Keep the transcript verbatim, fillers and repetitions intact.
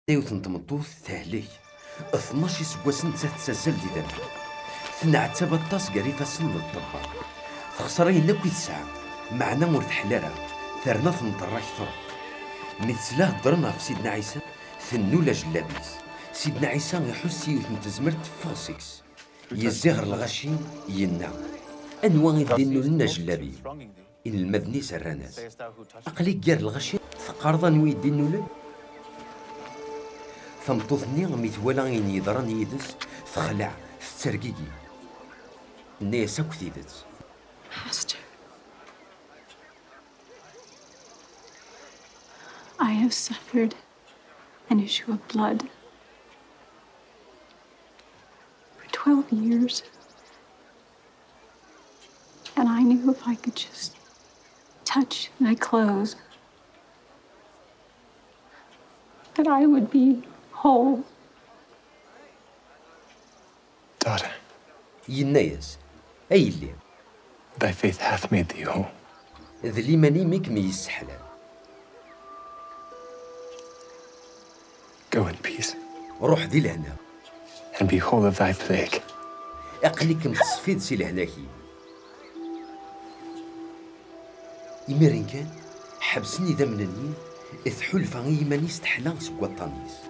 Yiwet n tmeṭṭut tehlek. Tnac iseggasen nettat tettazzal d idammen. Tenɛettab aṭas gar ifassen d ṭṭebba. Texṣer ayen akk i tesɛa, meɛna ur teḥla ara, terna tenṭerr akter. Mi tesla heddren ɣef Sidna Ɛisa, tennul ajellab-is. Sidna Ɛisa iḥuss s yiwet n tezmert teffeɣ seg-s. Yezzi ɣer lɣaci, yenna: "Anwa i d-innulen ajellab-im?" Inelmaden-is rran-as: "Aql-ik gar lɣaci, teqqareḍ anwa i d-innulen?" Tameṭṭut-nni, mi twala ayen yeḍran yid-s, texleɛ, tettergigi. Tenna-yas akk tidet. Master, I have suffered an issue of blood for twelve years. And I knew if I could just touch my clothes, that I would be whole. Daughter, Yenna-yas: "A yelli, thy faith hath made thee whole. d liman-im i kem-yesseḥlan. Go in peace, Ruḥ di lehna, and be whole of thy plague." aql-ikem teṣfiḍ si lehlak-im. Imiren kan, ḥebsen idammen-nni, tḥulfa i yiman-is teḥla seg waṭṭan-is.